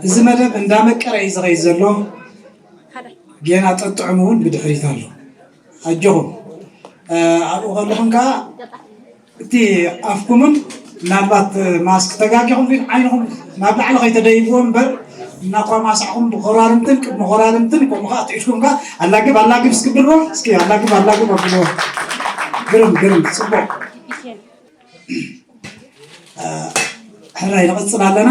እዚ መደብ እንዳመቀረ እዩ ዝኸይድ ዘሎ። ጌና ጠጥዑም እውን ብድሕሪት ኣሎ። ኣጆኹም። ኣብኡ ከለኹም ከዓ እቲ ኣፍኩምን ምናልባት ማስክ ተጋጊኹም ግን ዓይንኹም ናብ ላዕሊ ከይተደይብዎ እምበር እናኳማሳዕኹም ብኮራርምትን ቅድሚ ኮራርምትን ከምኡ ከዓ እቲ ኢድኩም ከዓ ኣላግብ ኣላግብ እስክብልዎ እስኪ ኣላግብ ኣላግብ ኣብልዎ። ግርም ግርም ጽቡቕ። ሕራይ ንቕጽል ኣለና።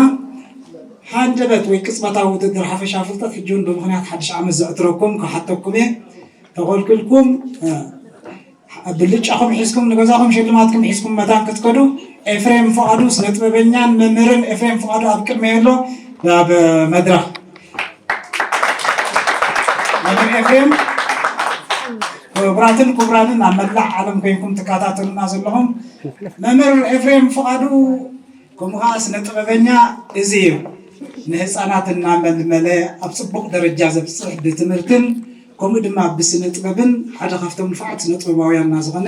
ሃንደበት ወይ ቅጽበታዊ ውድድር ሓፈሻ ፍልጠት ሕጂ እውን ብምኽንያት ሓድሽ ዓመት ዘዕትረኩም ክሓተኩም እየ። ተኾልኩልኩም ብልጫኹም ሒዝኩም ንገዛኹም ሽልማትኩም ሒዝኩም መታን ክትከዱ ኤፍሬም ፍቓዱ ስነ ጥበበኛን መምህርን ኤፍሬም ፍቓዱ ኣብ ቅድመይ ኣሎ ናብ መድረኽ። መምህር ኤፍሬም ክቡራትን ክቡራንን ኣብ መላእ ዓለም ኮይንኩም ትከታተሉና ዘለኹም መምህር ኤፍሬም ፍቓዱ ከምኡ ከዓ ስነ ጥበበኛ እዚ እዩ። ንህፃናት እናመልመለ ኣብ ፅቡቕ ደረጃ ዘብፅሕ ብትምህርትን ከምኡ ድማ ብስነ ጥበብን ሓደ ካብቶም ንፉዓት ስነ ጥበባውያንና ዝኾነ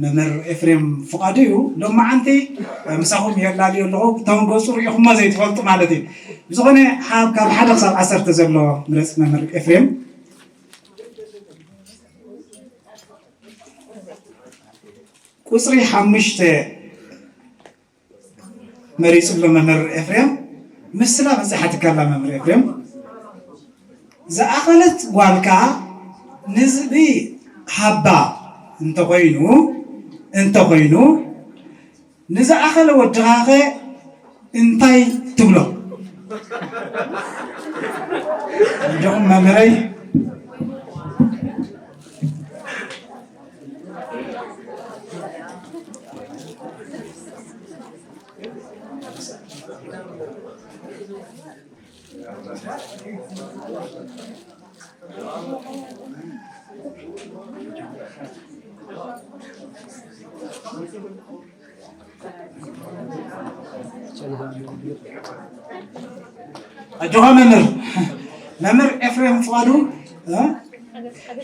መምህር ኤፍሬም ፍቓዱ እዩ። ሎማዓንቲ ምሳኹም የላልዮ ኣለኹ። እቶም ገፁ ሪኢኹሞ ዘይትፈልጡ ማለት እዩ። ብዝኾነ ካብ ሓደ ክሳብ ዓሰርተ ዘሎ ምረፅ መምህር ኤፍሬም። ቁፅሪ ሓሙሽተ መሪፁ ኣሎ መምህር ኤፍሬም። ምስላ በፂሓትካ ኣላ መምህር ኤፍሬም። ዝኣኸለት ጓልካ ንዝቢ ሃባ እንተኾይኑ እንተኾይኑ ንዝኣኸለ ወድኻኸ እንታይ ትብሎ? ኣጆኹም መምህረይ። ኣጆኻ መምህር መምህር ኤፍሬም ፍቓዱ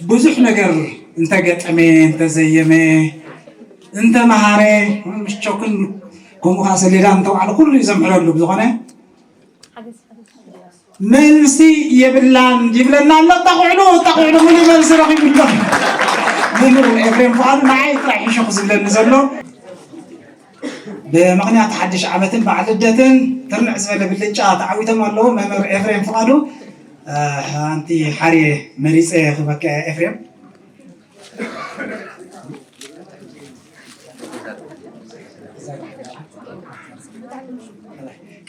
ብዙሕ ነገር እንተገጠመ እንተዘየመ እንተመሃረ ምሽ ቾክን ከምኡ ከዓ ሰሌዳ እንተባዕለ ኩሉ እዩ ዘምሕረሉ። ብዝኾነ መልሲ የብላን ይብለና ኣሎ። ኣጣቕዕሉ ኣጣቕዕሉ ሙሉእ መልሲ ረኺቡ ኣሎ። መምህር ኤፍሬም ፍቓዱ ንዓይ ጥራሕ ሕሹኽ ዝብለኒ ዘሎ። ብምኽንያት ሓድሽ ዓመትን በዓል ልደትን ትርንዕ ዝበለ ብልጫ ተዓዊቶም ኣለዉ። መምህር ኤፍሬም ፍቓዱ ሓንቲ ሓርየ መሪፀ ክበካ ኤፍሬም።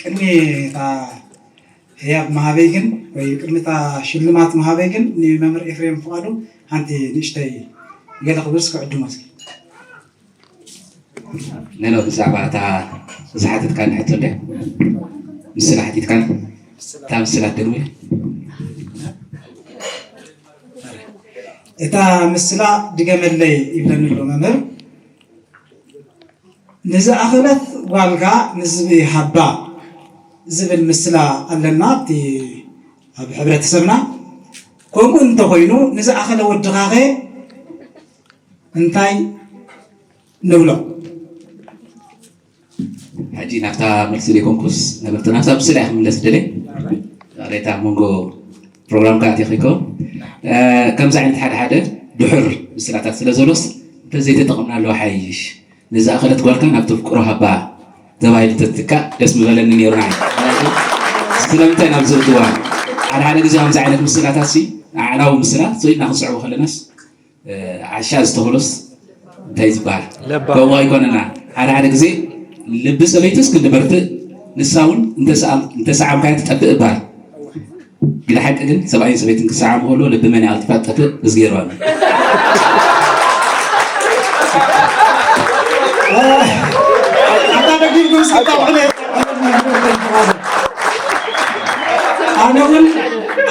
ቅድሚ እታ ህያብ መሃበይ ግን ወይ ቅድሚ እታ ሽልማት መሃበይ ግን ንመምህር ኤፍሬም ፍቓዱ ሓንቲ ንእሽተይ ገለ ክብል እስኪ ዕድሞ እስኪ። ነሎ ብዛዕባ እታ ዝሓተትካኒ ሕቶ እንደ ምስላ ሓቲትካኒ እታ ምስላ ትደግሞ እታ ምስላ ድገመለይ ይብለኒ ኣሎ መምህር። ንዝኣኸለት ጓልካ ንዝቢ ሃባ ዝብል ምስላ ኣለና ኣብቲ ኣብ ሕብረተሰብና። ከምኡ እንተኾይኑ ንዝኣኸለ ወድኻኸ እንታይ ንብሎ? ሕጂ ናብታ መልሲ ዘይኮንኩስ ነበርቲ ናብታ ምስላ እየ ክምለስ ደለ ሬታ መንጎ ፕሮግራም ከኣ ተኺኮ ከምዚ ዓይነት ሓደ ሓደ ድሑር ምስላታት ስለ ዘሎስ እንተዘይተጠቕምናሉ ሓይሽ። ንዝኣኸለት ጓልካ ናብ ተፍቅሮ ሃባ ተባሂሉ ተትካእ ደስ ምበለኒ ነይሩ። ንዓይ ስለምንታይ ናብ ዝእትዋ ሓደ ሓደ ግዜ ከምዚ ዓይነት ምስላታት ሲ ኣዕናዊ ምስላት ስኢልና ክንስዕቦ ከለናስ ዓሻ ዝተኸሎስ እንታይ ዝበሃል ከምኡ ኣይኮነና። ሓደ ሓደ ግዜ ልቢ ሰበይትስ ክንዲ በርትእ ንሳ እውን እንተሰዓምካያ ትጠፍእ እባሃል። ግደ ሓቂ ግን ሰብኣይን ሰበይትን ክሰዓሙ ከሎ ልቢ መን ይኣልጥፋ ትጠፍእ እዝጌር ኣሎ። ኣታ ደጊምኩም ስልጣን ኣነ እውን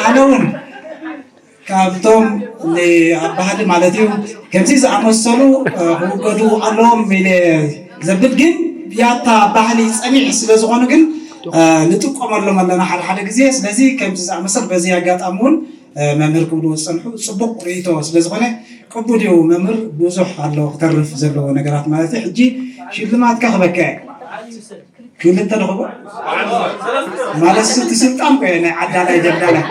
ኣነ እውን ካብቶም ኣብ ባህሊ ማለት እዩ ከምዚ ዝኣመሰሉ ክውገዱ ኣለዎም ኢለ ዘብል ግን ያታ ባህሊ ፀኒሕ ስለ ዝኾኑ ግን ንጥቀመሎም ኣለና ሓደ ሓደ ግዜ። ስለዚ ከምዚ ዝኣመሰል በዚ ኣጋጣሚ እውን መምህር ክብልዎ ዝፀንሑ ፅቡቕ ርእይቶ ስለ ዝኾነ ቅቡል እዩ መምህር። ብዙሕ ኣሎ ክተርፍ ዘለዎ ነገራት ማለት እዩ። ሕጂ ሽልማትካ ክበካ እየ። ክልተ ንኽቦ ማለት እቲ ስልጣን ኮ ናይ ዓዳላይ ደላላይ።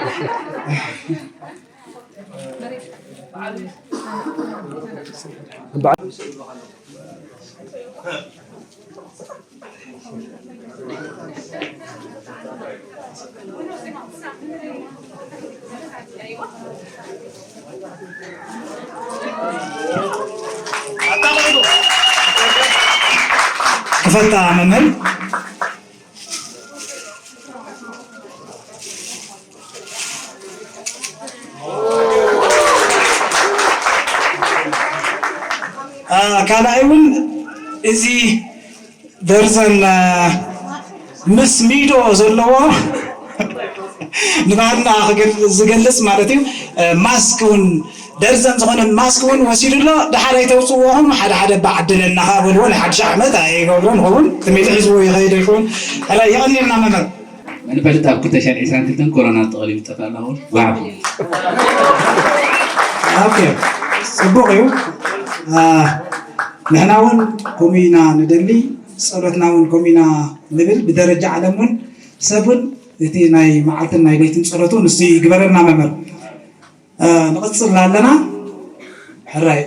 ክፈታ መምህር። ካልኣይ እውን እዚ ደርዘን ምስ ሚዶ ዘለዎ ንባህልና ዝገልፅ ማለት እዩ። ማስክ እውን ደርዘን ዝኾነ ማስክ እውን ወሲዱ ኣሎ። ደሓር ኣይተውፅዎኹም ሓደ ሓደ በዓድለና ከዓ በልዎ። ንሓድሽ ዓመት ኣይገብሮን ኸውን ትሜሊ ህዝቡ ይኸይዶ ይኸውን። ሕራይ የቐንየልና መምህር። መን ፈልጥ ኣብ ክልተ ሽሕን ዕስራን ክልተን ኮሮና ተቐሊሉ ጠፋ ኣለኹ። ዋው። ኦኬ፣ ጽቡቕ እዩ። ንሕና እውን ከምኡ ኢና ንደሊ፣ ጸሎትና እውን ከምኡ ኢና ንብል። ብደረጃ ዓለም እውን ሰብ እውን እቲ ናይ መዓልትን ናይ ለይትን ጸሎቱ ንሱ ይግበረልና መምህር። ንቕጽል ኣለና። ሕራይ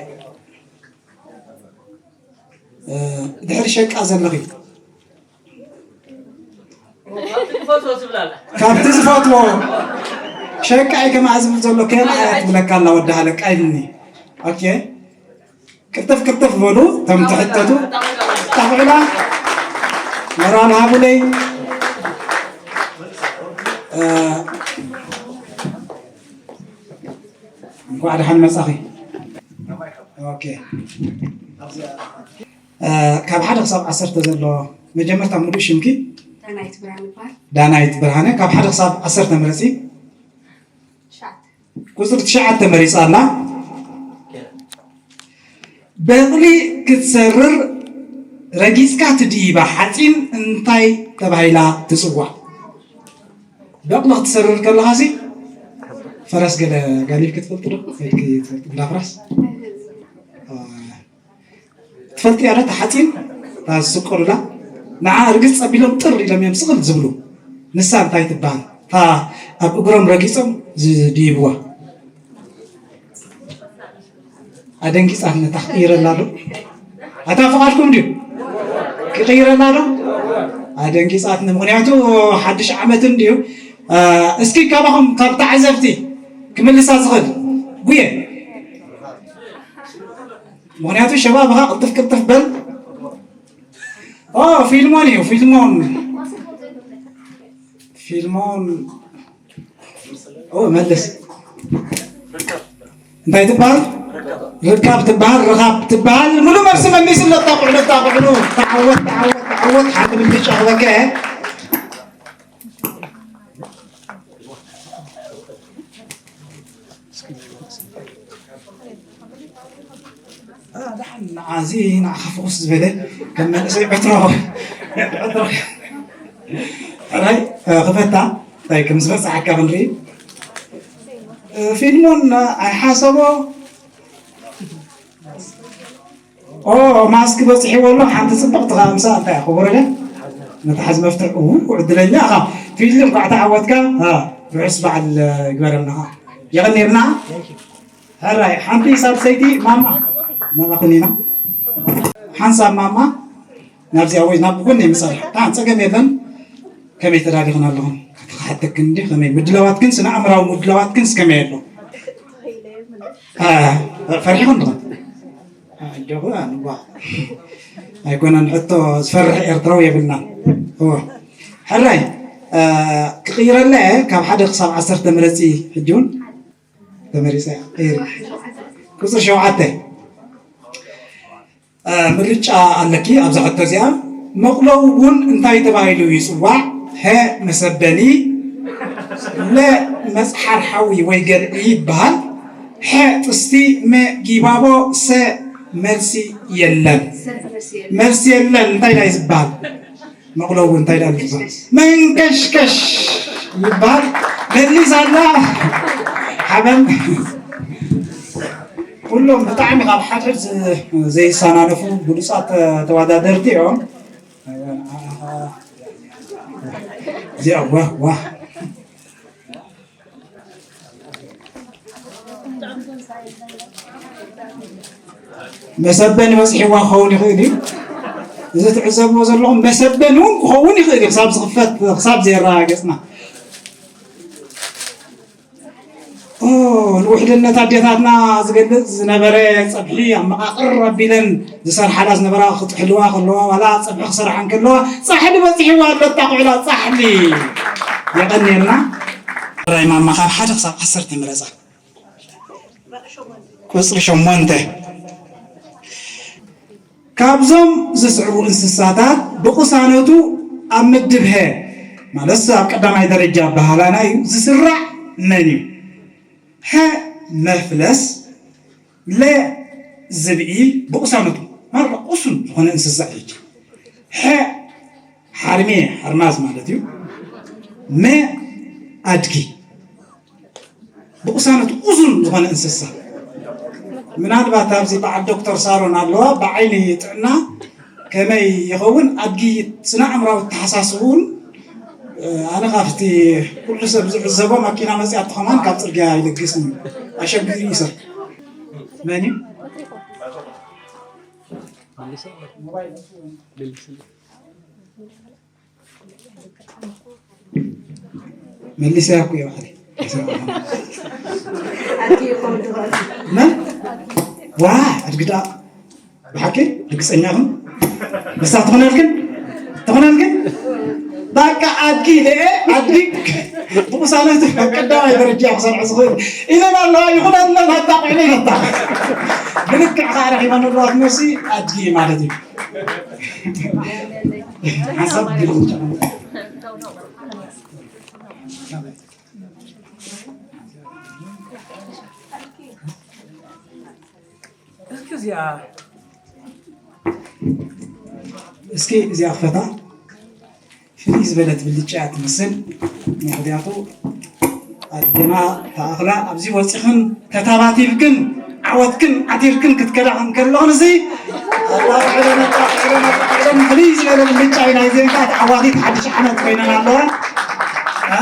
ድሕሪ ሸቃ ዘለኺ ካብቲ ዝፈትዎ ሸቃይ ከማኣ ዝብል ዘሎ ከማኣ ትብለካ ኣላ ወዲ ሃለቃ ኢልኒ። ኦኬ፣ ቅልጥፍ ቅልጥፍ በሉ። ተም ትሕተቱ ጠቕዕላ መራል ሃቡለይ። እንኳዕ ደሓን መጻኺ። ኦኬ፣ ካብ ሓደ ክሳብ ዓሰርተ ዘሎ መጀመርታ ሙሉእ ሽምኪ? ዳናይት ብርሃን ይበሃል። ዳናይት ብርሃነ። ካብ ሓደ ክሳብ ዓሰርተ ምረጺ። ቁጽሪ ትሽዓተ መሪጻ ኣላ። በቕሊ ክትሰርር ረጊጽካ ትድይባ ሓጺን እንታይ ተባሂላ ትጽዋዕ? በቕሊ ክትሰርር ከለኻሲ ፈረስ ገለ ጋሊብ ክትፈልጥ ዶ? ከይድኪ ትፈልጥ እንዳ ፍራስ? ትፈልጥያ ዶ? እታ ሓፂን እታ ዝስቆሩላ ንዓ ርግፅ ኣቢሎም ጥር ኢሎም እዮም ስቕል ዝብሉ። ንሳ እንታይ ትበሃል? እታ ኣብ እግሮም ረጊፆም ዝድይብዋ። ኣደንጊፃትኒ። እታ ክቕይረላ ዶ? ኣታ ፍቓድኩም ድዩ? ክቕይረላ ዶ? ኣደንጊፃትኒ። ምኽንያቱ ሓድሽ ዓመት እንድዩ። እስኪ ካባኹም ካብ ተዓዘብቲ ክምልሳ ዝኽእል ጉየ። ምኽንያቱ ሸባብኻ ቅልጥፍ ቅልጥፍ በል። ኦ ፊልሞን እዩ ፊልሞን ፊልሞን ኦ መልስ እንታይ ትበሃል? ርካብ ትበሃል ርኻብ ትበሃል። ሙሉ መልሲ መሊሱ ኣሎ። ኣጣቕዕሉ ኣጣቕዕሉ። ተዓወት ተዓወት ተዓወት። ሓንቲ ብልጫ ክበከ ደሓን ንዓዚ ንዓኻ ፍኹስ ዝበለ ከም መንእሰይ ዕትሮ ዕትሮ ሕራይ ክፈታ እንታይ ከም ዝበፅሓካ ክንርኢ። ፊልሞን ኣይሓሰቦ ኦ ማስክ በፂሕዎ ኣሎ። ሓንቲ ፅብቕቲ ከዓ ምሳ እንታይ እያ ክቡር ኢለ መትሓዚ መፍትሕ። ኡ ዕድለኛ ኢኻ ፊልም ኳዕ ተዓወትካ። ርሑስ በዓል ይግበረልና ከዓ የቐኒልና። ሕራይ ሓንቲ ሳልሰይቲ ማማ ማማ ኩኒና ሓንሳብ ማማ ናብዚኣ ወይ ናብ ጎኒ ምፃ ታ ፀገም የለን። ከመይ ተዳሊኽን ኣለኹም? ክሓተክን እንዲ ከመይ ምድላዋትክን ስነ ኣእምራዊ ምድላዋትክንስ ከመይ ኣሎ? ፈሪሕኹም ዶ? ኣጆኹ ኣንዋ ኣይኮነን ሕቶ ዝፈርሕ ኤርትራዊ የብልና። እወ ሕራይ ክቕይረለ ካብ ሓደ ክሳብ ዓሰርተ ምረፂ። ሕጂ እውን ተመሪፀ እየ። ቁፅሪ ሸውዓተ ምርጫ ኣለኪ ኣብዛ ሕቶ እዚኣ። መቕሎ እውን እንታይ ተባሂሉ ይፅዋዕ? ሀ መሰበኒ፣ ለ መፅሓር ሓዊ ወይ ገርዒ ይበሃል፣ ሐ ጥስቲ፣ መ ጊባቦ፣ ሰ መልሲ የለን። መልሲ የለን እንታይ ዳይ ዝበሃል? መቕሎ እውን እንታይ ዳል ይበሃል? መንከሽከሽ ይበሃል። መሊስ ኣላ ሓበን። ኩሎም ብጣዕሚ ካብ ሓድሕድ ዘይሰናነፉ ብሉፃት ተወዳደርቲ እዮም። እዚኣ ዋ ዋ መሰበኒ በፂሕዋ ክኸውን ይኽእል እዩ። እዚ ትዕዘብዎ ዘለኹም መሰበኒ እውን ክኸውን ይኽእል እዩ፣ ክሳብ ዝኽፈት፣ ክሳብ ዘየረጋገፅና። ኦ፣ ንውሕድነት ኣዴታትና ዝገልጽ ዝነበረ ጸብሒ ኣመቓቕር ኣቢለን ዝሰርሓላ ዝነበራ ክጥሕልዋ ከለዋ፣ ዋላ ጸብሒ ክሰርሓ እንከለዋ፣ ጻሕሊ በጺሕዋ ኣሎ፣ ኣጣቕዕላ ጻሕሊ። የቐንየልና። ራይ ማማ ካብ ሓደ ክሳብ ዓሰርተ ምረጻ። ቁጽሪ ሸሞንተ። ካብዞም ዝስዕቡ እንስሳታት ብቕሳነቱ ኣብ ምድብ ሀ፣ ማለት ኣብ ቀዳማይ ደረጃ ኣበሃህላና እዩ፣ ዝስራዕ መን እዩ? ሀ፣ መፍለስ፣ ለ፣ ዝብኢ፣ ብቕሳነቱ ማራ ቅሱን ዝኾነ እንስሳ እዩ። ሐ፣ ሓርሜ፣ ሓርማዝ ማለት እዩ። መ፣ ኣድጊ። ብቕሳነቱ ቅሱን ዝኾነ እንስሳ። ምናልባት ኣብዚ በዓል ዶክተር ሳሮን ኣለዋ፣ ብዓይኒ ጥዕና ከመይ ይኸውን? ኣድጊ ስነ ኣእምራዊ ተሓሳስብኡን፣ እ፣ ኣነ ካብቲ ኩሉ ሰብ ዝዕዘቦ፣ ማኪና መፂኣቶ ከማን ካብ ፅርግያ ይልግስን እዩ። ኣሸጊሩ እዩ ሰብ። መን እዩ? መሊሰያ እኮ እየ ባዕለይ። መን? ዋ፣ ኣድግዳ ብሓቂ ርግፀኛ ኹን። ንሳ ትኾነልክን? ትኾነልክን? በቃ ኣድጊ ኢለ፣ ኣድጊ ብቕሳነት ቀዳማይ ደረጃ ክሰርዖ ዝኽእል ኢለን ኣለዋ። ይኹነለን፣ ኣጣቕዕለን ኣጣቕ። ብልክዕ ከዓ ረኺበን ኣለዋ ትመሲ ኣድጊ ማለት እዩ። ሓንሳብ ግልምጫ። እስኪ እዚኣ፣ እስኪ እዚኣ ክፈታ። ፍልይ ዝበለት ብልጫ እያ ትመስል። ምኽንያቱ ኣዴና ተኣኽላ ኣብዚ ወፂኽን ተታባቲብክን ዓወትክን ዓቲርክን ክትከዳ እንከለኽን እዚ ኣጣቕዕለን ኣጣቕዕለን ኣጣቕዕለን ፍልይ ዝበለ ብልጫ እዩ። ናይ ዜንካ ተዓዋቲት ሓድሽ ዓመት ኮይነን ኣለዋ። እ?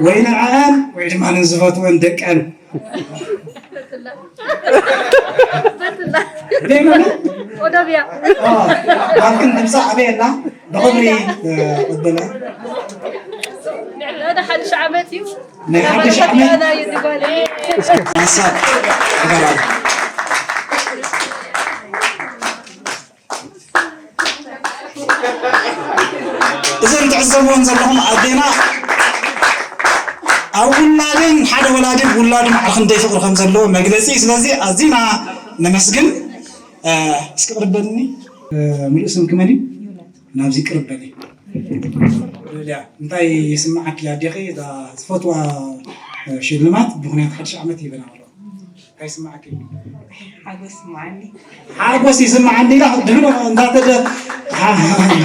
ወይ ንዐኣን ወይ ድማ ንዝፈትወን ደቀን። ደይመን? ወደብያ። ኦ፣ ባንክን ድምፃ ኣበይ ኣላ? ብኽብሪ፣ እ፣ ቅበላ። ንዕለተ ሓድሽ ዓመት እዩ። ናይ ሓድሽ ዓመት። ናይ ጓል። ሓሳብ። እዘን ትዕዘብዎን ዘለኹም ኣዴና ኣብ ውላደን ሓደ ወላዲ ውላዱ ማዕረ ክንደይ ፍቕሪ ከም ዘለዎ መግለፂ እዩ። ስለዚ ኣዚና ነመስግን። እ፣ እስኪ ቅርበልኒ። እ፣ ምሉእ ስምኪ መን እዩ? ናብዚ ቅርብ በሊ። ሉልያ፣ እንታይ ይስምዓኪ ኣዴኺ? እዛ ዝፈትዋ፣ እ፣ ሽልማት ብምኽንያት ሓድሽ ዓመት ሂበና ኣሎ። እንታይ ይስምዓኪ? ሓጎስ ይስምዓኒ። ሓጎስ ይስምዓኒ ኢላ ድሕሪ እንዳተደ-፣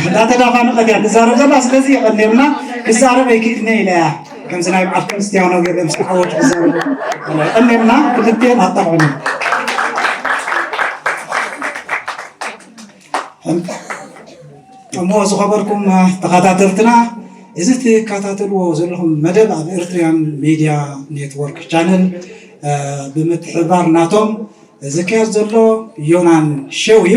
እንዳተዳፋነቐት እያ ትዛረብ ዘላ። ስለዚ የቐንየልና። ክዛረብ ኣይክእልን እየ ኢላ እያ። ከምዚ ናይ በዓል ክርስትያኖ ገለ ምስ ተዓወቱ ክዛረቡ። የቐንየልና። ክልቲኤን ኣጣቕዑኒ። እሞ ዝኸበርኩም ተኸታተልትና፣ እዚ ትከታተልዎ ዘለኹም መደብ ኣብ ኤርትሪያን ሜድያ ኔትወርክ ቻነል፣ እ፣ ብምትሕብባር ናቶም ዝካየድ ዘሎ ዮናን ሸው እዩ።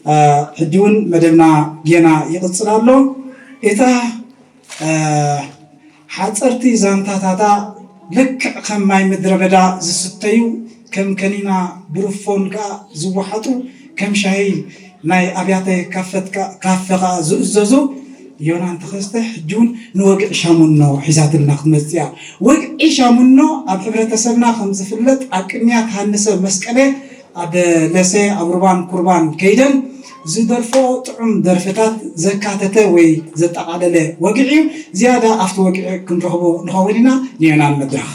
እ፣ ሕጂ እውን መደብና ጌና ይቕጽል ኣሎ። እታ፣ እ፣ ሓጸርቲ ዛንታታታ ልክዕ ከም ማይ ምድረ በዳ ዝስተዩ፣ ከም ከኒና ብሩፎን ከኣ ዝወሓጡ፣ ከም ሻሂ ናይ ኣብያተ ካፈት ከ-፣ ካፈ ከኣ ዝእዘዙ፣ ዮናን ተኸስተ ሕጂ እውን ንወግዒ ሻሙኖ ሒዛትልና ክትመጽእ እያ። ወግዒ ሻሙኖ ኣብ ሕብረተሰብና ከም ዝፍለጥ ኣብ ቅድሚያ ተሃንሰ መስቀለ ኣብ ለሰ ኣብ ሩባን ኩርባን ከይደን ዝደርፎ ጥዑም ደርፍታት ዘካተተ ወይ ዘጠቓለለ ወግዒ እዩ። ዝያዳ ኣብቲ ወግዒ ክንረኽቦ ንኸውን ኢና። ንዮናን መድረኽ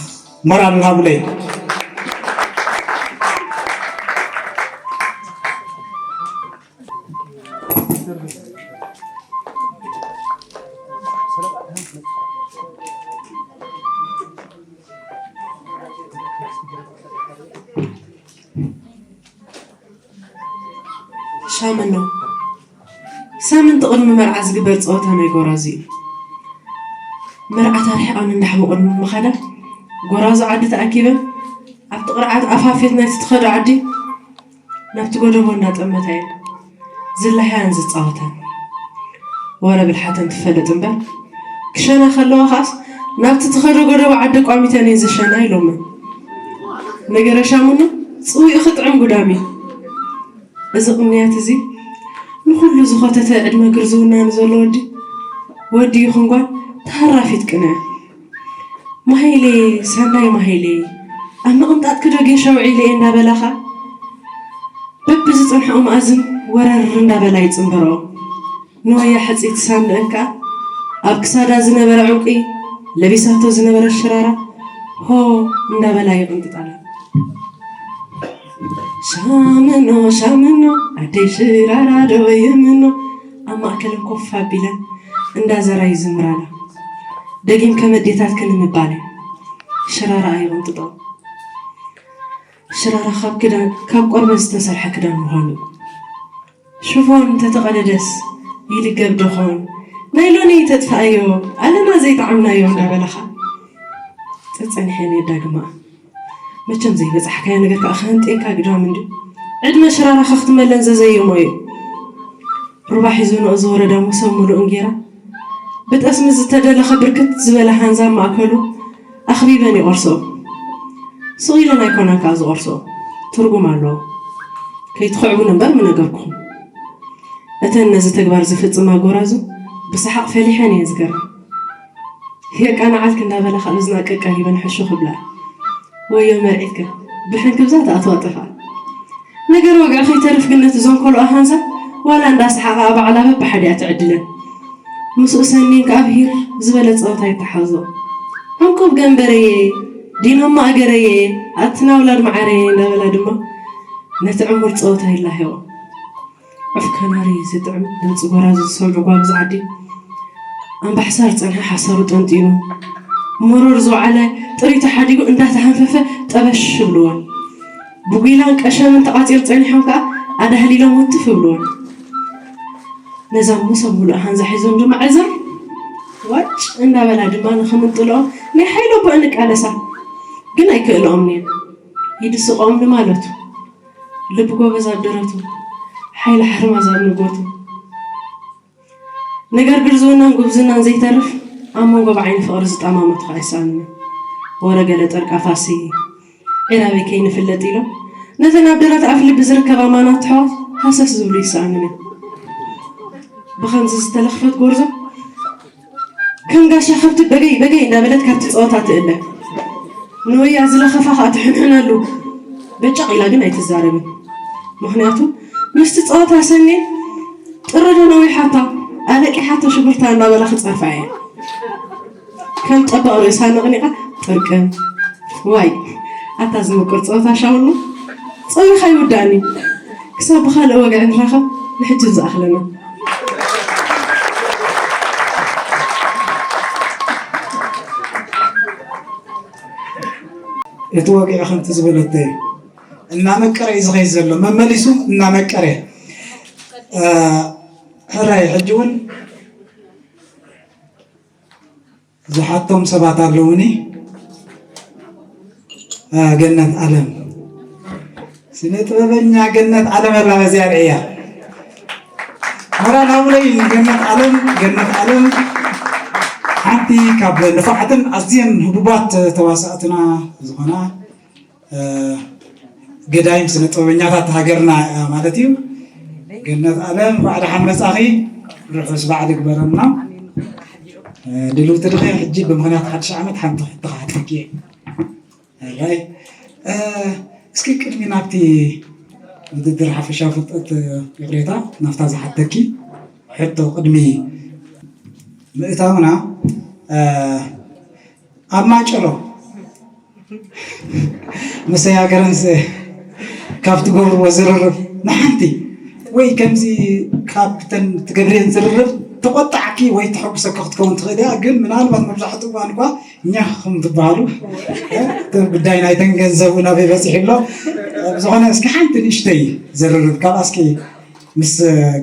ሞራል ሃቡለይ። ሻምኖ፣ ሳምንቲ ቅድሚ መርዓ ዝግበር ጸወታ ናይ ጎራዙ እዩ። መርዓት ኣርሒቐን እንዳሕመቑ ቅድሚ ምኻዳ፣ ጎራዙ ዓዲ ተኣኪበን ኣብቲ ቅርዓት ኣፋፌት ናይቲ ትኸዶ ዓዲ ናብቲ ጎደቦ እንዳጠመታ እየን ዝላሃያን ዝጻወታን። ወረ ብልሓተን ትፈለጥ እምበር፣ ክሸና ከለዋ ኸኣስ ናብቲ ትኸዶ ጎደቦ ዓዲ ቋሚተን እየን ዝሸና ኢሎመን። ነገረ ሻምኖ ጽዊኡ ክጥዕም ጉዳም እዩ። እዚ ቅንያት እዚ ንኹሉ ዝኾተተ ዕድመ ግርዝውና ንዘሎ ወዲ፣ ወዲ ይኹን ጓል ተሃራፊት ቅነ። ማሂሌ፣ ሰናይ ማሂሌ፣ ኣብ ምቕንጣጥ ክዶ ጌሻ ውዒለ እየ እንዳበላኻ፣ በብዝጸንሕኦ መኣዝን ወረር እንዳበላ ይጽንበርኦ። ንወያ ሕጽይቲ ሳንደእን ከኣ ኣብ ክሳዳ ዝነበረ ዕንቁ፣ ለቢሳቶ ዝነበረ ሽራራ ሆ እንዳበላ ይቕንጥጣላ። ሻምኖ ሻምኖ ኣደይ ሽራራ ዶ የምኖ፣ ኣብ ማእከለን ኮፍ ኣቢለን እንዳዘራ ይዝምራላ። ደጊም ከም ኣዴታትክን ንምባል ሽራራ ኣይቕንጥጦ። ሽራራ ካብ ክዳን፣ ካብ ቆርበት ዝተሰርሐ ክዳን ምዃኑ። ሽፎን እንተተቐደደስ ይልገብ ደኾን? ናይሎን ተጥፍኣዮ ኣለና ዘይጠዓምናዮ እንዳበላኻ ጸጸኒሐን የዳግማ። መቸም ዘይበጻሕካዮ ነገር ከኣ ክህንጤካ ግዳም እንድዩ። ዕድመ ሽራራኻ ክትመለን ዘዘየሞ እዩ። ሩባ ሒዙ ንእዚ ወረዳ ሙሰብ ሙሉእ እንጌራ ብጠስሚ ዝተደለኸ ብርክት ዝበለ ሃንዛ ኣብ ማእከሉ ኣኽቢበን ይቖርስኦ። ስቕ ኢለን ኣይኮናን ከኣ ዝቖርስኦ፣ ትርጉም ኣለዎ። ከይትኽዕቡን እምበር ምነገርኩኹም። እተን ነዚ ተግባር ዝፍጽማ ጎራዙ ብሰሓቕ ፈሊሐን እየን ዝገርም። የቃንዓልኪ እንዳበላ ካብ እዝና ቀቀሪበን ሕሹኽ ይብላ። ወዮ መርዒትከ ብሕንክብዛ ትኣትዋ ጠፍኣ። ነገር ወግዒ ከይተርፍ ግን ነቲ ዘንኮልኦ ሃንዛ ዋላ እንዳሰሓቓ ባዕላ በብሓዲኣ ትዕድለን። ምስኡ ሰኒን ከኣ ብሂር ዝበለ ጸወታ ይተሓዞ። ዕንቁብ ገንበረየ፣ ዲኖማ ኣገረየ፣ ኣትና ውላድ መዓረየ እንዳበላ ድማ ነቲ ዕሙር ጸወታ ይላህዮ። ዑፍ ከናሪ ዝጥዕም ድምፂ ጎራዙ ዝሰምዑ ጓብዝ ዓዲ፣ ኣምባሕሳር ጸንሐ ሓሳሩ ጠንጢኑ፣ መሮር ዝወዓለ ጥሪቱ ሓዲጉ እንዳተሃንፈፈ ጠበሽ ይብልዎን። ብጒላን ቀሸምን ተቓጺሩ ጸኒሖም ከኣ ኣዳህሊሎም ውትፍ ይብልዎን። ነዛ ሙሰ ሙሉእ ሃንዛ ሒዞም ድማ ዕዘር ዋጭ እንዳበላ ድማ ንኽምንጥልኦ ናይ ሓይሊ ኣቦ እንቃለሳ። ግን ኣይክእልኦምን እየን። ይድስቆም ንማለቱ። ልቢ ጎበዝ ኣብ ደረቱ፣ ሓይሊ ሓርማዝ ኣብ ንጎቱ። ነገር ግርዝውናን ጉብዝናን ዘይተርፍ፣ ኣብ መንጎ ብዓይኒ ፍቕሪ ዝጠማመቱ ኸኣ ኣይሰኣኑን እዮም። ወረ ገለ ጠርቃፋሲ፣ ዒራበይ ከይንፍለጥ ኢሎም፣ ነተን ኣብ ደረት ኣፍ ልቢ ዝርከባ ማናት ኣሕዋት ሃሰስ ዝብሉ ይሰኣኑን እዮም። ብኸምዚ ዝተለኽፈት ጎርዞ፣ ከም ጋሻ ከብቲ በገይ በገይ እንዳበለት ካብቲ ጸወታ ትእለ። ንወያ ዝለኸፋ ኸኣ ትሕንሕነሉ። በጫቕ ኢላ ግን ኣይትዛረብን። ምኽንያቱ ምስቲ ጸወታ ሰኔን ጥሪ ዶ ነዊሓታ ኣለቂሓቶ ሽጉርታ እንዳበላ ክጸርፋ እየ። ከም ጠበቕ ርእሳ ነቕኒቓ ጥርቅም። ዋይ ኣታ ዝምቁር ጸወታ ሻውሉ ጸዊኻ ይውዳእኒ። ክሳብ ብኻልእ ወግዒ ንራኸብ፣ ንሕጂ ዝኣኽለና። እቲ ወግዒ ከምቲ ዝበለቶ እዩ። እናመቀረ እዩ ዝኸይድ ዘሎ፣ መመሊሱ እናመቀረ። እ፣ ሕራይ ሕጂ እውን ዝሓቶም ሰባት ኣለውኒ። እ፣ ገነት ኣለም፣ ስነ ጥበበኛ ገነት ኣለም ኣላ፣ በዚኣ ርእያ። ሞራል ሃቡለይ ንገነት ኣለም። ገነት ኣለም ሓንቲ ካብ ንፉዓትን ኣዝየን ህቡባት ተዋሳእትና ዝኾና፣ እ፣ ገዳይም ስነ ጥበበኛታት ሃገርና እያ ማለት እዩ። ገነት ኣለም፣ እንኳዕ ደሓን መጻኺ። ርሑስ በዓል ይግበረልና። እ፣ ድልውቲ ድኺ? ሕጂ ብምኽንያት ሓድሽ ዓመት ሓንቲ ሕቶ ክሓተኪ እየ። ሕራይ፣ እ፣ እስኪ ቅድሚ ናብቲ ውድድር ሓፈሻዊ ፍልጠት፣ ይቕሬታ፣ ናብታ ዝሓተኪ ሕቶ ቅድሚ ምእታውና፣ እ፣ ኣብ ማጨሎ ምስ ኣያገረንስ ካብ ትገብርዎ ዝርርብ ንሓንቲ ወይ ከምዚ ካብተን ትገብርየን ዝርርብ ተቆጣዕኪ ወይ ተሐጉሰኪ ክትከውን ትኽእል እያ። ግን ምናልባት መብዛሕትኡ እዋን እኳ ኛኽ ከም ትበሃሉ፣ እ፣ እቲ ጉዳይ ናይተን ገንዘቡ ናበይ በፂሑ ኣሎ። ብዝኾነ እስኪ ሓንቲ ንእሽተይ ዝርርብ ካብኣ እስኪ ምስ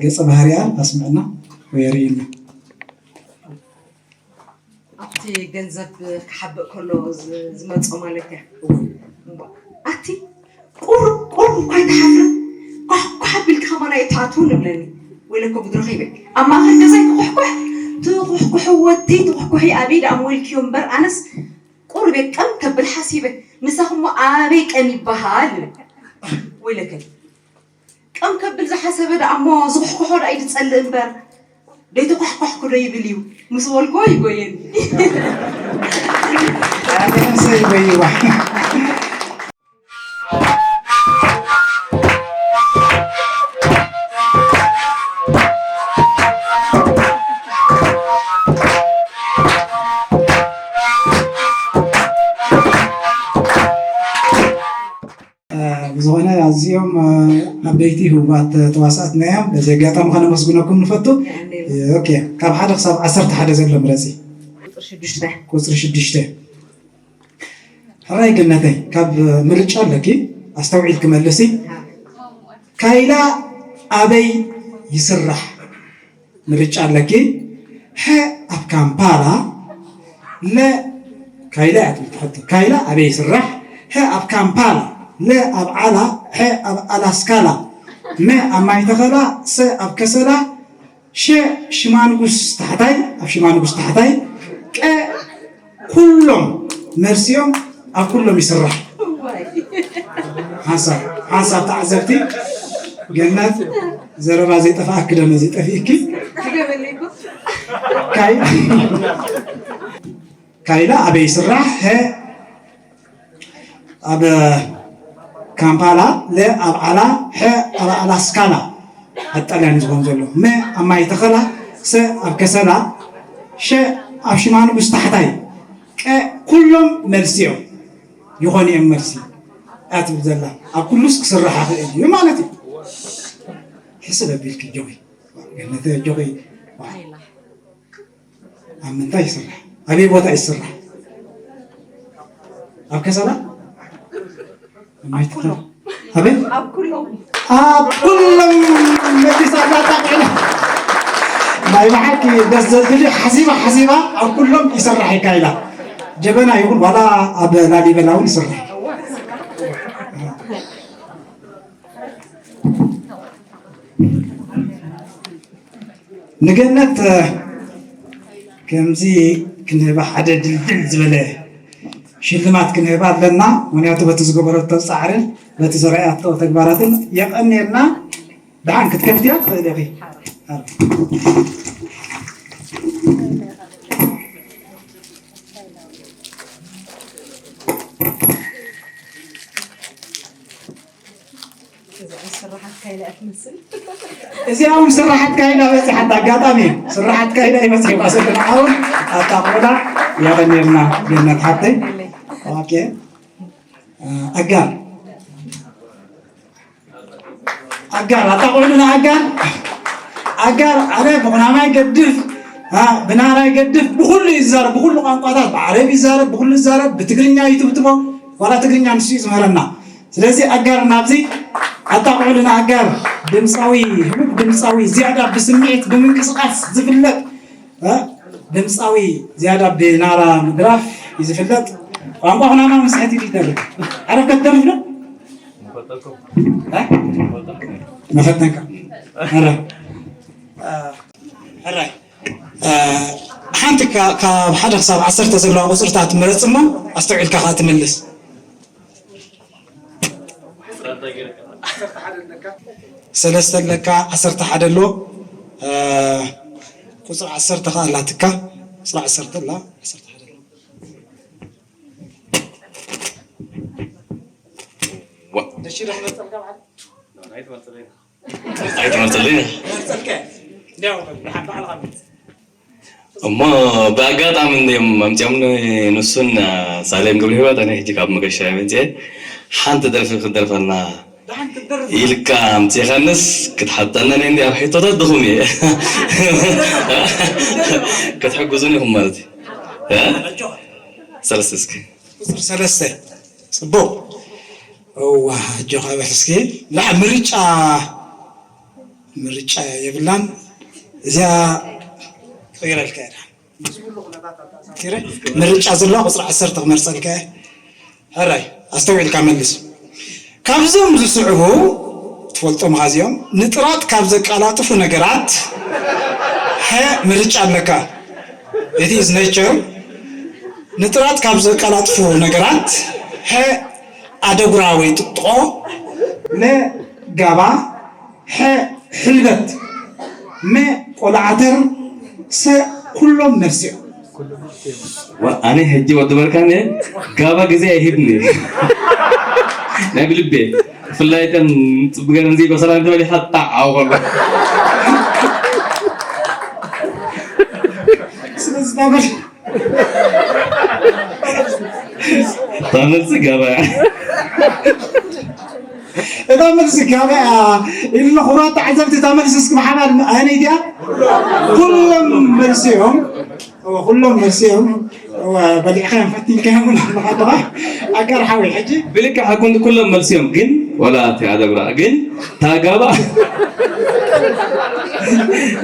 ገፀ ባህሪኣ ኣስምዕና ወይ ኣርእይና። ኣብቲ ገንዘብ ክሓብእ ከሎ ዝ-፣ ዝመጾ ማለት እያ። እምቧ፣ ኣቲ ቁሩብ ቁሩብ እኳ ኣይትሓፍርን? ኳሕ ኳሕ ኣቢልኪ ከማን ኣይትኣትውን እብለኒ። ወይለኮ ብድረኸ ይብል። ኣብ ማእከል ገዛይ ትኹሕኩሕ፣ ትኹሕኩሕዎ፣ እተይ ትኹሕኩሒ ኣበይ ደኣ ሞልክዮ እምበር፣ ኣነስ ቁሩብ እየ ቀም ከብል ሓሲበ። ንሳኹሞ ኣበይ ቀም ይበሃል? ወይለከ። ቀም ከብል ዝሓሰበ ደኣ እሞ ዝኹሕኩሖ ደኣ እዩ ዝጸልእ እምበር፣ ደይተኳሕኳሕኩ ዶ ይብል እዩ ምስ በልኩዎ ይጎየኒ። ኣነሰ ይጎይዋ። ብዝኾነ ኣዝዮም ዓበይቲ ህቡባት ተዋሳእትና እዮም። በዚ ኣጋጣሚ ከነመስግነኩም ንፈቱ። ኦኬ፣ ካብ ሓደ ክሳብ ዓሰርተ ሓደ ዘሎ ምረፂ። ቁፅሪ ሽዱሽተ። ቁፅሪ ሽዱሽተ። ሕራይ ገነተይ፣ ካብ ምርጫ ኣለኪ፣ ኣስተውዒልኪ መልሲ። ካይላ ኣበይ ይስራሕ? ምርጫ ኣለኪ። ሐ ኣብ ካምፓላ፣ ለ ካይላ እያ ትብል ትሕቲ። ካይላ ኣበይ ይስራሕ? ሐ ኣብ ካምፓላ፣ ለ ኣብ ዓላ፣ ሐ ኣብ ኣላስካላ፣ መ ኣብ ማይ ተኸላ፣ ሰ ኣብ ከሰላ፣ ሸ ሽማንጉስ ታሕታይ፣ ኣብ ሽማንጉስ ታሕታይ፣ ቀ ኩሎም መልሲኦም ኣብ ኩሎም ይስራሕ። ሓንሳብ፣ ሓንሳብ ተዓዘብቲ፣ ገነት ዘረባ ዘይጠፍኣኪ ደመ ዘይጠፍእኪ። ካይ-፣ ካይላ ኣበይ ይስራሕ? ሀ ኣብ ካምፓላ፣ ለ ኣብ ዓላ፣ ሐ ኣብ ኣላስካላ፣ ኣብ ጣልያን ዝኸውን ዘሎ፣ መ ኣብ ማይ ተኸላ፣ ሰ ኣብ ከሰላ፣ ሸ ኣብ ሽማንጉስ ታሕታይ፣ ቀ ኩሎም መልሲ እዮም። ይኾን እዮም መልሲ እያ ትብል ዘላ። ኣብ ኩሉስ ክስራሕ ይኽእል እዩ ማለት እዩ። ሕስብ ኣቢልኪ ጆይ። ገነተ ጆይ። ኣብ ምንታይ ይስራሕ? ኣበይ ቦታ ይስራሕ? ኣብ ከሰላ? ኣብ ማይ ተኸላ? ኣበይ? ኣብ ኩሎም። ኣብ ኩሎም መሊሳ እንዳጣቕዕላ። ናይ ብሓቂ ደስ ዘብል እዩ። ሓሲባ ሓሲባ ኣብ ኩሎም ይስራሕ ኢልካ ኢላ። ጀበና ይኹን ዋላ ኣብ ላሊበላ እውን ይስራሕ። ንገነት፣ እ፣ ከምዚ ክንህባ ሓደ ድልድል ዝበለ ሽልማት ክንህባ ኣለና። ምኽንያቱ በቲ ዝገበረቶ ጻዕርን በቲ ዘርኣያቶ ተግባራትን የቐንየልና። ደሓን ክትከፍትያ ትኽእሊ ኢኺ። እዚኣ እውን ስራሓት ካይላ እያ ትመስል። እዚኣ እውን ስራሓት ካይላ በፂሓታ። ኣጋጣሚ እዩ። ስራሓት ካይላ ይበፅሕ እዩ። ኣሰብ ንዓውን ኣታ ቆላ የቐንየልና ገነት ሓብተይ። ኦኬ። ኣጋር ኣጋር ኣታ ቆሉ ንኣጋር ኣጋር ኣነ ብቁናማይ ገድፍ አ፣ ብናራይ ገድፍ ብኩሉ ይዛረብ፣ ብኩሉ ቋንቋታት፣ ብዓረብ ይዛረብ፣ ብኩሉ ይዛረብ፣ ብትግርኛ ይትብትቦ፣ ዋላ ትግርኛ ንሱ እዩ ዝምህረና። ስለዚ ኣጋር ናብዚ ኣጣቕዑልና። ኣጋር ድምፃዊ፣ ህቡብ ድምፃዊ ዝያዳ ብስምዒት ብምንቅስቃስ ዝፍለጥ፣ እ፣ ድምፃዊ ዝያዳ ብናራ ምድራፍ እዩ ዝፍለጥ። ቋንቋ ኩናማ ምስሕት እዩ ይደርፍ። ዓረፍ ከትደርፍ ዶ? እ? መፈተንካ። ሕራይ። እ፣ ሕራይ። እ፣ ሓንቲ ካ-፣ ካብ ሓደ ክሳብ ዓሰርተ ዘለዋ ቁፅርታት ምረፅ እሞ ኣስተውዒልካ ከዓ ትምልስ። ሰለስተ ኣለካ፣ ዓሰርተ ሓደ ኣሎ። እ፣ ቁፅሪ ዓሰርተ ከዓ ኣላትካ። ቁፅሪ ዓሰርተ ኣላ፣ ዓሰርተ ሓደ ኣሎ። ዋ። ደሺ ዶ ክመርፀልካ ማለት? ኣይትመርፀለይ። መርፀልካ። እንዲያው ብሓ-፣ ባዕልኻ ምርፅ። እሞ ብኣጋጣሚ እንዲዮም ኣምፂኦምኒ ንሱን ሳሌም ገብረ ህይወት፣ ኣነ ሕጂ ካብ መገሻ እየ መፅኤ። ሓንቲ ደርፊ ክትደርፈልና ኢልካ ኣምፂኻንስ ክትሓተና ናይ እንዲ ኣብ ሕቶታት ድኹም እየ። ክትሕግዙን ኢኹም ማለት እዩ። እ? ሰለስተ እስኪ። ቁፅሪ ሰለስተ። ፅቡቕ። እዋ፣ ኣጆኻ በል እስኪ። ላ፣ ምርጫ፣ ምርጫ የብላን። እዚኣ ክቕይረልካ እየ። ምርጫ ዘለዋ ቁፅሪ ዓሰርተ ክመርፀልካ እየ። ሕራይ ኣስተውዒልካ መልስ። ካብዞም ዝስዕቡ ትፈልጦም እዚኦም ንጥራት ካብ ዘቀላጥፉ ነገራት፣ ሐ፣ ምርጫ ኣለካ። It is nature። ንጥራት ካብ ዘቀላጥፉ ነገራት፣ ሐ፣ ኣደጉራ ወይ ጥጥቖ፣ ለ፣ ጋባ፣ ሐ፣ ሕልበት፣ መ፣ ቆልዓተር፣ ሰ፣ ኩሎም ነፍሲኦም። ዋ፣ ኣነ ሕጂ ወዲ በርካነ ጋባ ግዜ ኣይሂብኒ። ናይ ብልቤ ብፍላይ እተን ጽቡቅ ገረን ዘይበሰላ እንተበሊሓ ጣዕ ኣውቀሎ። ስለዚ ታበል ታመልሲ ጋባ እያ። እታ መልሲ ጋባ እያ ኢሉ ንኽቡራት ተዓዘብቲ፣ እታ መልሲ እስኪ ብሓባር ኣየነይቲ እያ? ኩሎም መልሲ እዮም። እወ፣ ኩሎም መልሲ እዮም። እወ፣ በሊዕካዮም ፈቲንካዮም እውን ኣለኻ ኣለኻ። ኣጋር ሓወይ፣ ሕጂ ብልክዕ ሓቁ እንዲ ኩሎም መልሲ እዮም፣ ግን ዋላ እቲ ኣደጉራ፣ ግን ታጋባ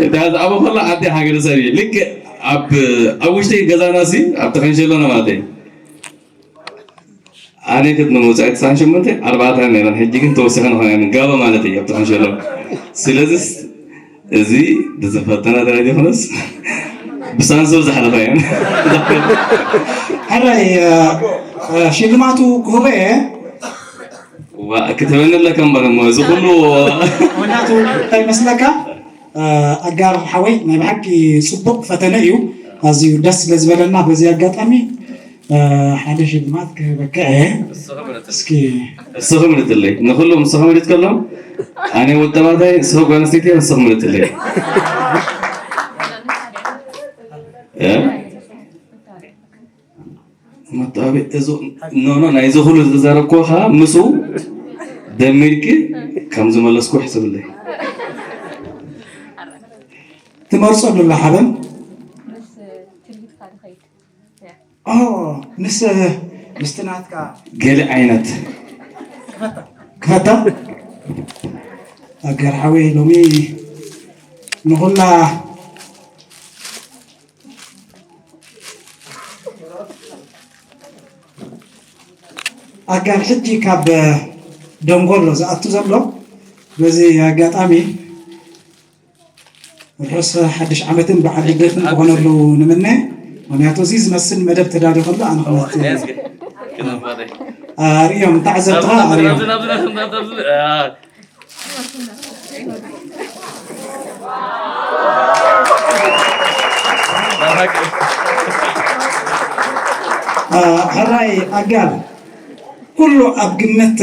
እታ ዝኣበ ከሎ ዓዲ ሓገደ ሰብ እዩ። ልክዕ ኣብ፣ ኣብ ውሽጢ ገዛና ሲ፣ ኣብ ተኸንሸሎና ማለት እዩ። ኣነ ክትነ መውጻኢ ትስዓን ሸሞንተ ኣርባዕተ ነይረን፣ ሕጂ ግን ተወሲኸን ኾይነን ጋባ ማለት እዩ ኣብቲ ኸንሸሎ። ስለዚስ እዚ ብዝፈተና ተረዲ ኾነስ ብሳንሱር ዝሓለፋ እየን። ሕራይ፣ እ፣ እ፣ ሽልማቱ ክህቦ እየ። ዋ፣ ክትህበኒ ኣለካ እምበር እሞ እዚ ኩሉ። ምኽንያቱ እንታይ ይመስለካ? እ፣ ኣጋር ሓወይ ናይ ብሓቂ ጽቡቕ ፈተነ እዩ። ኣዝዩ ደስ ስለ ዝበለና በዚ ኣጋጣሚ፣ እ፣ ሓደ ሽልማት ክህበካ እየ። እስኺ እስኺ ምርጥለይ። ንኹሎም እስኺ ምርጥ ከሎም፣ ኣነ ወጣባታይ፣ እስኺ ጓል ኣንስተይቲ፣ እስኺ ምርጥለይ። እ? መታወቂ እዞ፣ ኖ፣ ኖ፣ ናይዚ ኩሉ ዝተዛረብኩኻ ምስኡ ደሚርኪ ከም ዝመለስኩ ሕሰብለይ። ትመርጾ ዶ ሓበን? ምስ ትልሂትካ ዝኸይድ። ኦ፣ ምስ፣ ምስቲ ናትካ ገለ ዓይነት ክፈታ። ኣገር ሓወይ ሎሚ ንኹላ ኣጋር ሕጂ ካብ ደንጎሎ ዝኣቱ ዘሎ፣ በዚ ኣጋጣሚ ርሑስ ሓድሽ ዓመትን በዓል ልደትን ክኾነሉ ንምነ። ምኽንያቱ እዚ ዝመስል መደብ ተዳልዩ ከሎ ኣነ ክመርጥ እየ። ኣርእዮም፣ ተዓዘብትኻ ኣርእዮም። አ፣ ሕራይ ኣጋር ኩሉ ኣብ ግምት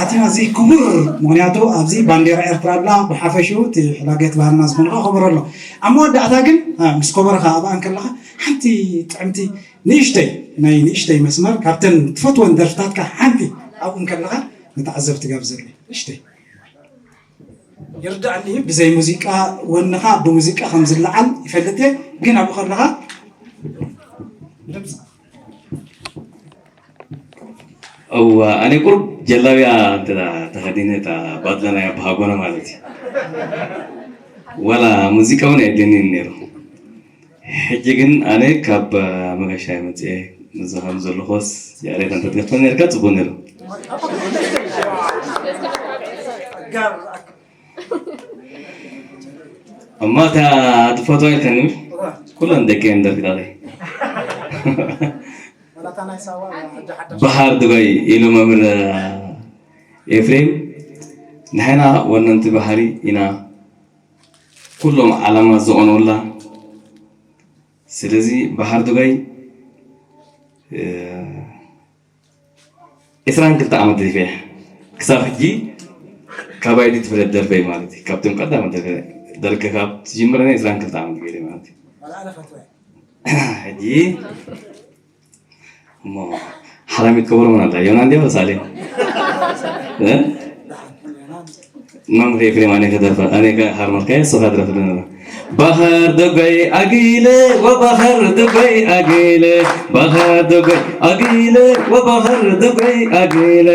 ኣቲና፣ እዚ ክቡር፣ ምኽንያቱ ኣብዚ ባንዴራ ኤርትራ ኣላ፣ ብሓፈሽኡ እቲ ሕላገት ባህልና ዝኾነ ከኣ ከበሮ ኣሎ። ኣብ መወዳእታ ግን፣ አ፣ ምስ ከበሮኻ ኣብኣ እንከለኻ ሓንቲ ጥዕምቲ ንእሽተይ፣ ናይ ንእሽተይ መስመር ካብተን ትፈትወን ደርፍታትካ ሓንቲ ኣብኡ እንከለኻ ንተዓዘብቲ ጋብዘለይ። ንእሽተይ። ይርዳእኒ፣ ብዘይ ሙዚቃ ወንኻ ብሙዚቃ ከም ዝለዓል ይፈልጥ እየ፣ ግን ኣብኡ ከለኻ ድምፂ። እዋ፣ ኣነ ቁሩብ ጀላብያ እንተ ተኸዲነ፣ እታ ባድላ ናይ ኣባሃጎና ማለት እዩ። ዋላ ሙዚቃ እውን ኣየድልየንን ነይሩ። ሕጂ ግን ኣነ ካብ መገሻ እየ መፅኤ፣ እዚ ከም ዘለኹስ ያሬት እንተትገጥመኒ ነርካ ፅቡቅ ነይሩ። እሞ እታ ትፈትዋ ኢልካኒ፣ ኩለን ደቂ እየን ደርፊታተይ። በሃር ዱጋይ ኢሉ መምህር ኤፍሬም፣ ንሕና ወነንቲ ባህሪ ኢና፣ ኩሎም ዓላማ ዝቐነውላ። ስለዚ በሃር ዱጋይ፣ እ፣ ዕስራን ክልተ ዓመት ደሪፈ እየ። ክሳብ ሕጂ ካባይ ድዩ ትፍለጥ ደርፈይ ማለት እዩ። ካብቶም ቀዳሞት ደርፈ-፣ ደርፊ ካብ ትጅምር እኔ ዕስራን ክልተ ዓመት ገይረ ማለት እዩ። ሕጂ እሞ ሓራሚት ከበሮ ምን ኣላ? ዮና እንዲያ ወሳሌ? እ? መምህር ኤፍሬም ኣነ ከደርፈ ኣነ ከ ሃርመልካየ ስኻ ድረፍልና። ባህር ደጎይ ኣጊለ ወባህር ደጎይ ኣጊለ ባህር ደጎይ ኣጊለ ወባህር ደጎይ ኣጊለ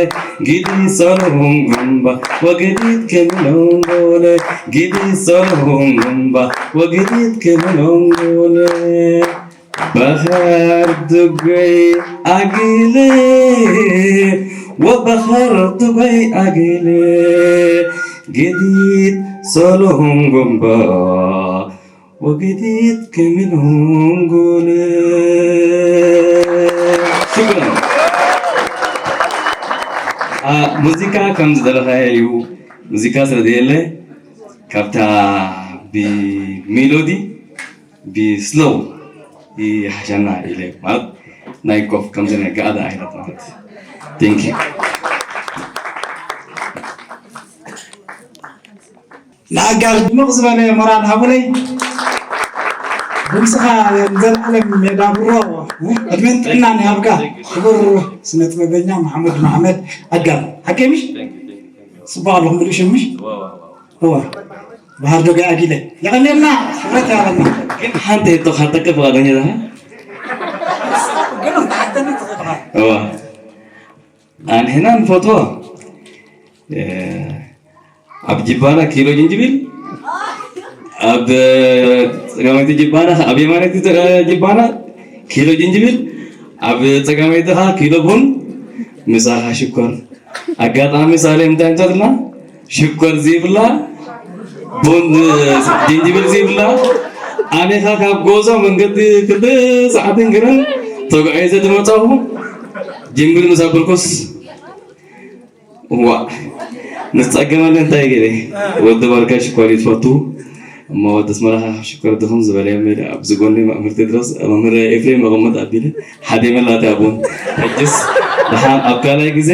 ጊዲ ሰሎም ጉምባ ወገዲት ከሚሎም ጎለ ጊዲ ሰሎም ጉምባ ወገዲት ከሚሎም ጎለ ባህር ደጎይ ኣጊለ ወባህር ደጎይ ኣጊለ ገዲት ሰሎም ጉምባ ወገዲት ከሚሎም ጎለ። ሽኩራን። ሙዚቃ ከም ዝደለኻዮ እዩ። ሙዚቃ ስለ ዘየለ ካብታ ብሜሎዲ ብስሎው ይሓሸና ኢለ ማለት ናይ ኮፍ ከምዚ ናይ ገኣዳ ዓይነት ማለት። Thank you። ንኣጋር ድምቕ ዝበለ ሞራል ሃቡለይ። ድምፅኻ ንዘለኣለም የዳብሮ። ዕድመን ጥዕናን ይሃብካ ክቡር ስነ ጥበበኛ መሓሙድ መሓመድ ኣጋር። ሓቀይ ምሽ? ፅቡቕ ኣለኹም ብልኡ ሽምሽ? እወ። ባህር ዶ ገኣ ጊለ የቐንየልና። ክብረት ያበልና። ግን ሓንቲ ሕቶ ካተከ ፍቓደኛ ዲኻ? እወ። ኣንሕና ንፈትዎ ኣብ ጅባና ኪሎ ጅንጅብል ኣብ ጸጋመይቲ ጅባና ኣብ የማነይቲ ጅባና ኪሎ ጅንጅብል ኣብ ጸጋመይቲ ኸዓ ኪሎ ቡን ምሳኻ ሽኮር ኣጋጣሚ ሳሌም እንታይ ምጻትና ሽኮር ዘይብላ ቡን ጅንጅብል ዘይብላ ኣነ ኸዓ ካብ ጎዞ መንገዲ ክልተ ሰዓትን ገለን ተጓዒዘ ዝመጻኹ ጅንብል ምስ ኣበልኩስ ዋእ ንጸገመኒ እንታይ ገለ ወዲ ባርካ ሽኮር እዩ ትፈቱ እሞ ወዲ ኣስመራ ኸዓ ሽኮር ድኽም ዝበለ ኣብዚ ጎኒ መምህር ቴድሮስ መምህር ኤፍሬም መቐመጥ ኣቢለ ሓደ መላተ ኣቦን ሕጅስ ደሓን ኣብ ካልኣይ ግዜ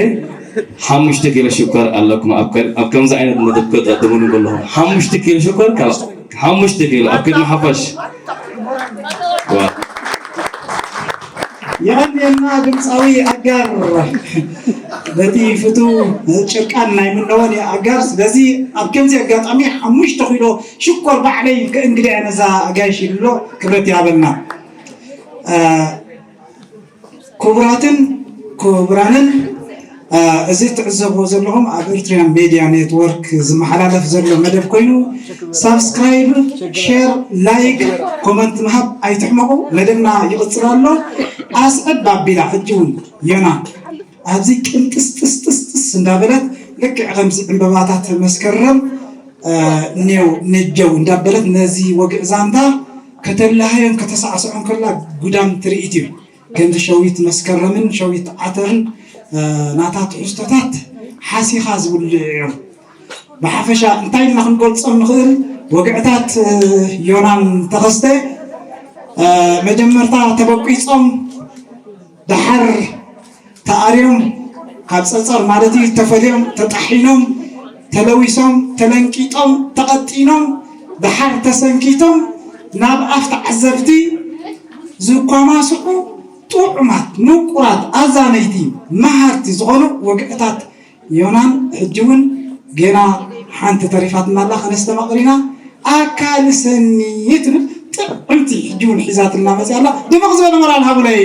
ሓሙሽተ ኪሎ ሽኮር ኣለኩም ኣብ ከምዚ ዓይነት መደብ ከጠጥሙኒ ከለኹም ሓሙሽተ ኪሎ ሽኮር ካብ ሓሙሽተ ኪሎ ኣብ ቅድሚ ሓፋሽ የቐንየልና ድምፃዊ ኣጋር በቲ ፍቱ ጭርቃን ናይ ምነወን ኣጋር ስለዚ ኣብ ከምዚ ኣጋጣሚ ሓሙሽተ ኪሎ ሽኮር ባዕለይ ከእንግዳ እየ ነዛ ኣጋይሽ ኢሉ ኣሎ ክብረት ይሃበልና ክቡራትን ክቡራንን እዚ ትዕዘብዎ ዘለኹም ኣብ ኤርትሪያን ሜድያ ኔትወርክ ዝመሓላለፍ ዘሎ መደብ ኮይኑ ሳብስክራይብ ሸር ላይክ ኮመንት ምሃብ ኣይትሕመቑ መደብና ይቕፅል ኣሎ ኣስዕብ ኣቢላ ሕጂ እውን ዮና ኣብዚ ቅንጥስጥስጥስጥስ እንዳበለት ልክዕ ከምዚ ዕምበባታት መስከረም ኔው ነጀው እንዳበለት ነዚ ወግዒ ዛንታ ከተላሃዮን ከተሳዕስዖን ከላ ጉዳም ትርኢት እዩ። ከምዚ ሸዊት መስከረምን ሸዊት ዓተርን ናታ ትሕዝቶታት ሓሲኻ ዝብልዑ እዮም። ብሓፈሻ እንታይ ኢልና ክንገልጾም ንኽእል ወግዕታት ዮናን ተኸስተ መጀመርታ ተበቂጾም ደሓር ተኣርዮም ካብ ጸጸር ማለት እዩ ተፈልዮም ተጣሒኖም ተለዊሶም ተለንቂጦም ተቐጢኖም ደሓር ተሰንኪቶም ናብ ኣፍ ተዓዘብቲ ዝኳማስዑ ጥዑማት ምቁራት ኣዛነይቲ መሃርቲ ዝኾኑ ወግዕታት ዮናን ሕጂ እውን ጌና ሓንቲ ተሪፋትና ኣላ ከነስተማቕር ኢና ኣካልሰኒ ትብል ጥዕምቲ ሕጂ እውን ሒዛትልና መፅያ ኣላ ድምቕ ዝበለ ሞራል ሃቡለይ